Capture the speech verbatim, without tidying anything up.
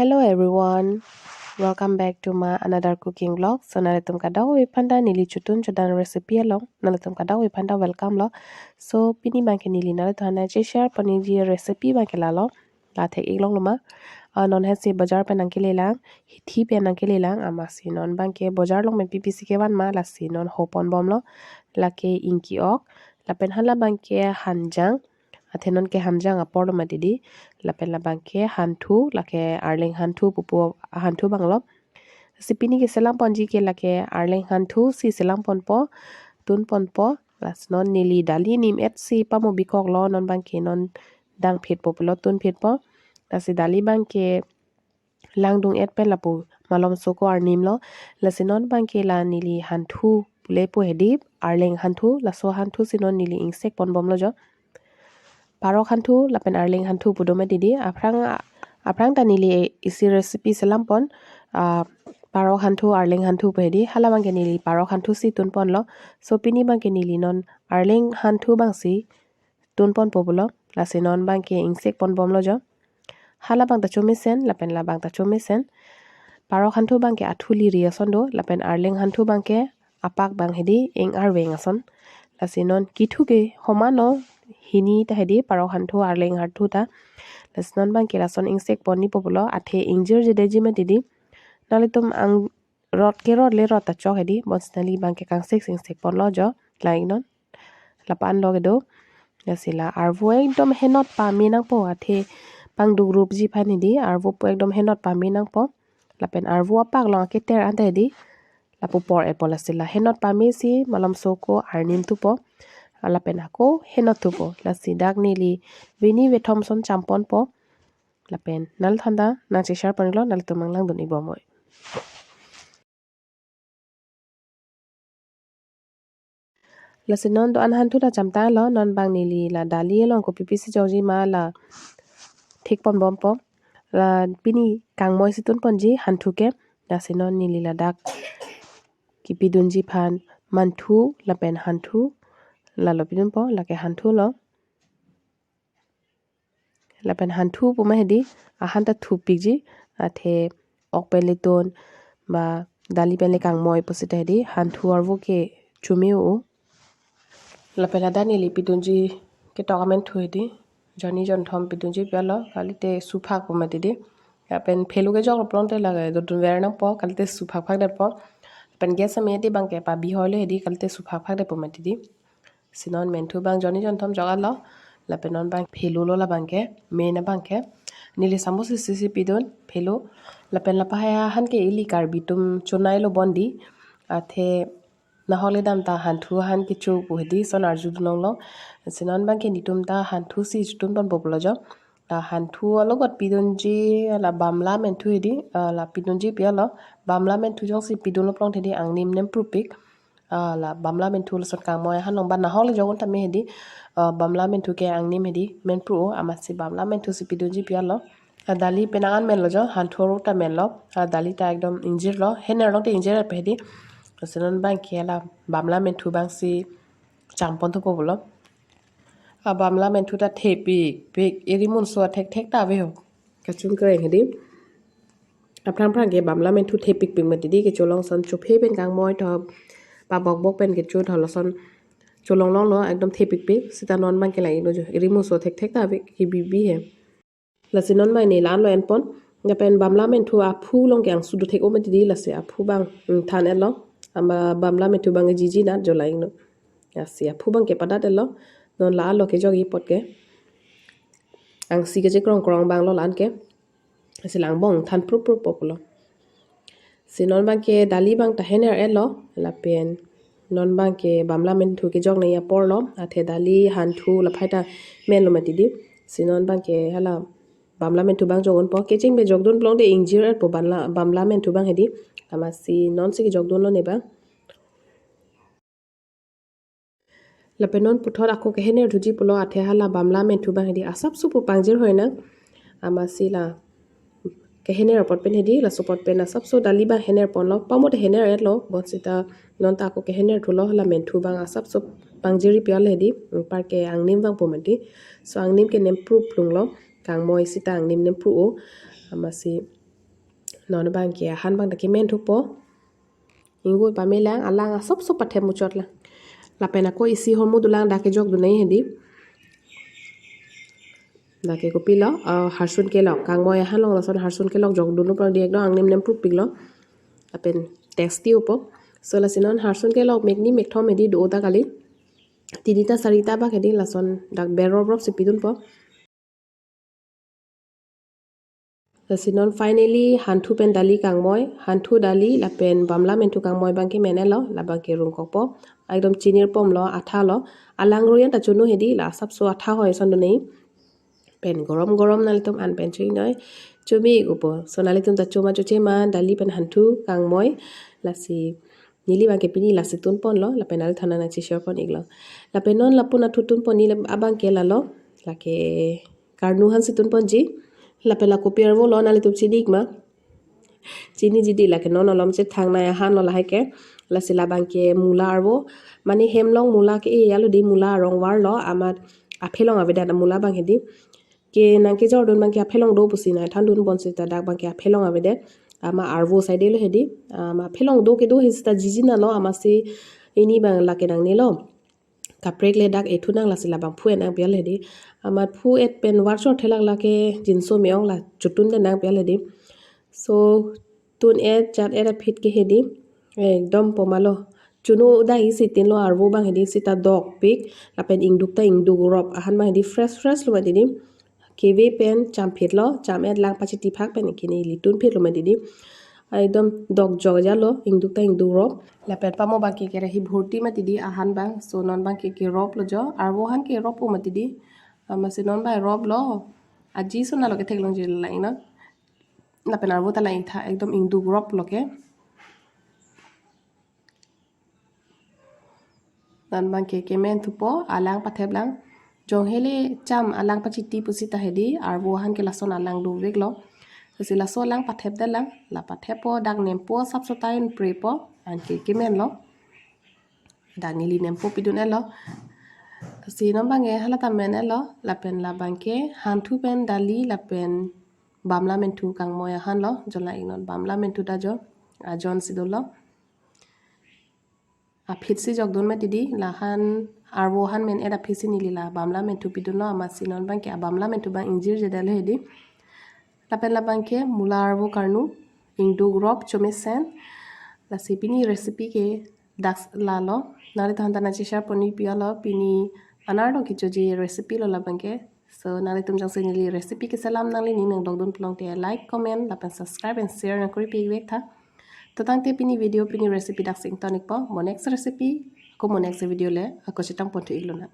Hello everyone, welcome back to my another cooking vlog. So nanglitum kadokave aphan ta neli chotun chodan recipe along nanglitum kadokave aphan ta welcome lo. So pini abangke neli nanglitum aphan nangche-share ponji recipe abangke lalo. La thek-ik longlo ma. Ah, non hasi bojar pen nangkelelang, hithi pen nangkelelang, amatsi non abangke bojar along pen pi pisi kevan ma, lasi non ho ponbomlo. Lake ingki-ok, lapen hala abangke hanjang, athe non ke hanjang apor lo mati di. Lapen la abangke hanthu, lake arleng hanthu pupu hanthu abanglo. Si pini keselam ponji ke lake arleng hanthu si selam ponpo, tun ponpo. Lasi non neli dali nim-et si pamo bikoklo, non abangke non dang phitpo pulo, tun phitpo. Lasi dali abangke langdung-et pen lapu malomso ako arnimlo. Lasi non abangke la neli hanthu pule pu hedi, arleng hanthu, laso hanthu si non neli ingsek ponbomlo jo. Parok hanthu lapen arleng hanthu pu do mati di. Aphrang, aphrang ta neli isi recipe selam pon, ah, parok hanthu, arleng hanthu pu hedi. Hala abangke neli parok hanthu si tun ponlo. So pini abangke neli non arleng hanthu abang si tun ponpo pulo. Lasi non abangke ingsek ponbomlo jo. Hala abang ta chomesen, lapen la abang ta chomesen. Parok hanthu abangke athu liri ason do, lapen arleng hanthu abangke apak abang hedi ing arveng ason. Lasi non kethu ke homano, hini ta hedi parok hanthu, arleng hanthu ta. Lasi non abangke lason ingsek ponji po pulo, athe ingjirjedetji mati di. Nanglitum ang rot ke rot le rot ta chok hedi, bonsi neli abangke kangsek ingsek ponlo jo, la-ik non. Lapu-an lo kedo. Lasi la arvo ekdom henot pame nangpo, athe pangdukrupji aphan hedi, arvo pu ekdom henot pame nangpo. Lapen arvo apak along aketer anta hedi, lapu por-etpo. Lasi la henot pame si malomso ako arnim thupo, lapen ako henot thupo. Lasi dak neli vini vethom ason cham ponpo. Lapen nanglitum aphan ta nangche-share pon-iklo, nanglitum nanglangdun-ik bomnoi. Lasi non do-an hanthu ta chamtanglo, non abang neli la dali along kopi pisi jokji ma la thek ponbompo. La pini kangmoi si tun ponji hanthu ke. Lasi non neli ladak kepidunji aphan manthu lapen hanthu, lalo pidunpo, lake hanthu lo. Lapen hanthu puma hedi, ahan ta thupikji, athe ok pen le tun, ba dali pen le kangmoi pusita hedi, hanthu arvo ke chome-o. Lapen ladak neli pidunji ketok amen thu hedi, jonni jonthom pidunji pi-alo, kalite suphak pu mati di. Lapen phelu kejok lo pulote lake dodun ver nangpo, kalite suphak phakdetpo. Lapen gas ame hedi abangke pabi hoi lo hedi, kalite suphak phakdetpo mati di. Si non menthu abang jonni jonthom jok-etlo. Lapen non abang phelu lo la abangke, main abangke. Neli samus isi si pidun, phelu. Lapen la pahai ahan ke ili Karbi atum chonai lo bon di. Athe nahok le dam ta hanthu ahan kecho pu hedi, son arjudun longlo. Si non abangke netum ta hanthu si chotun ponpo pulo jo. La hanthu alogot pidunji la bamla menthu hedi, ah, la pidunji pi-alo. Bamla menthu jongsi pidunlo pulote hedi angnim nemprupik. Ah, la bamla menthu lason kangmoi ahan along ba nahok le jok-un tame hedi, ah, bamla menthu ke angnim hedi menpru-o, amatsi bamla menthu si pidunji pi-alo. Ah, dali penang an menlo jo, hanthu arvo ta menlo. Ah, dali ta ekdom ingjirlo, hener along te ingjir pe hedi. Lasi non abangke la bamla menthu abang si cham pon thupo pulo. Ah, bamla menthu ta thepikpik, eri munso athekthek ta ave ho. Kachingkreng hedi. Aphrang aphrang ke bamla menthu thepikpik mati di, kecholong ason chophe pen kangmoi tho, pabokbok pen kecho tho, lason cholong longlo, ekdom thepikpik. Sita non abangke la-iklo jo, eri munso athekthek ta ave, kebibi he. Lasi non abang neli la-an lo en pon. Lapen bamla menthu aphu along ke angsu dothek-o mati di, lasi aphu abang, mm, than-etlo. Ama bamla menthu abang jiji nat jo, la-iklo. Lasi aphu abangke padat-etlo. Non la-an lo kejokji apot ke, angsi kechekrong krong abang lo la-an ke. Lasi la angbong than pruppruppo pulo. Si non abangke dali abang ta hener-etlo, lapen non abangke bamla menthu kejok nangji apor lo, athe dali hanthu laphai ta menlo mati di. Si non abangke hala bamla menthu abang jok-unpo, kecheng pen jokdun pulote ingjir-etpo bamla, bamla menthu abang hedi. Amatsi non si kejokdunlo ne abang. Lapen non puthot ako kehener thuji pulo, athe hala bamla menthu abang hedi asapso pu pangjir hoi nang. Amatsi la kehener apot pen hedi, laso apot pen asapso dali abang hener ponlo, pamo te hener-etlo, bonsita non ta ako kehener thulo, hala menthu abang asapso pangjir pi-al hedi, anparke angnim vangpo mati. So angnim ke nempru plunglo, kangmoi sita angnim nempru-o, amatsi Non abangke ahan abang dak kemen thupo. Inggo pame lang, alang asop sop pathem muchot lang. Lapen ako isi hormu dolang, dak kejok dunai hedi. Dak ke kopilo, ah, harsun kelok. Kangmoi ahan along lason harsun kelok jok dunlo prang di ekdom angnem nem prupiklo. Lapen tasty opo. So lasi non harsun kelok mek ni mek thom hedi do ta kali. Tini ta sari ta bak hedi lason dak berop rop si pidunpo. Lasi non finally hanthu pen dali kangmoi, hanthu dali lapen bamla menthu kangmoi abangke men-etlo, labangke rungkokpo. Ekdom chinir pomlo, athalo. Alang royan ta chunu hedi, la asapso atha hoi ason dunai. Pen gorom gorom nanglitum an pen chui noi. Chumi upo. So nanglitum ta choma choche ma, dali pen hanthu kangmoi. Lasi neli abangke pini lasi tunponlo, lapen nangli than nangcheshare pon iklo. Lapen non lapu nathu tunpon ni lap-, abangke lalo, lake karnu ahan si tunponji. Lapen la kopi arvolo nanglitum chini ik ma. Chiniji di, lake non malom chethangnei ahanlo lahai ke. Lasi labangke mula arvo. Mane hem along mula ke-e yalo di, mula arong varlo, amat aphelong avedet mula abang hedi. Ke nangkejor dun abangke aphelong do pusi nangthan dunpon seta dak abangke aphelong avedet. Amat arvo side lo hedi. Amat aphelong do kedo he seta jijinalo, amatsi pini abang lake nangnelo. Kaprek le dak ethu nang, lasi labang phu-et nang pi-al hedi. Amat phu-et pen var chor thelak lake jinso me-ong, la chotun det nang pi-al hedi. So tun-et chat-et aphi ke hedi. Ekdom pomalo. Chunu dak isi tinlo arvo abang hedi, seta dokpik. Lapen ingduk ta ingduk rop. Ahan abang hedi fresh fresh lo mati di. Keve pen champhitlo, cham-et lang pachiti phak pen kini neli tunphitlo mati di. Ekdom dokjok jalo, ingduk ta ingduk rop. Lapen pamo abangke kerahi bhurti mati di ahan abang. So non abangke keroplo jo. Arvo ahan keroppo mati di. Amatsi non abang roplo. Aji so nalo ketheklongji lang non. Lapen arvo ta lang ingtha, ekdom ingduk roplo ke. Non abangke kemen thupo, alang pathep lang. Jong hele cham alang pachiti pusi ta hedi, arvo ahan ke lason alang doveklo. Lasi laso alang pathep det lang, la patheppo, dak nempo asapso ta en prepo, anke kemenlo. Dak neli nempo pidun-etlo. Lasi non abangke hala ta men-etlo, lapen labangke hanthu pen dali lapen bamla menthu kangmoi ahanlo, jola ik non bamla menthu ta jo, ajon si dolo. Aphit si jok dun mati di, lahan arvo ahan men-et aphit si neli la bamla menthu pidunlo, amatsi non abangke abamla menthu abang ingjirjedetlo hedi. Lapen labangke mula arvo karnu, ingduk rop chomesen. Lasi pini recipe ke dak lalo. Nanglitum aphan ta nangcheshare pon ni pi-alo, pini anerlo kechoji recipe lo labangke. So nanglitum jongsi neli recipe keselam nangli ning nangdok dun pulote like, comment, lapen subscribe and share nangkori pi-ik vek tha. To tangte pini video, pini recipe dak si ingtonikpo. Mo next recipe, ako mo next video le ako chetong pon thu iklonang.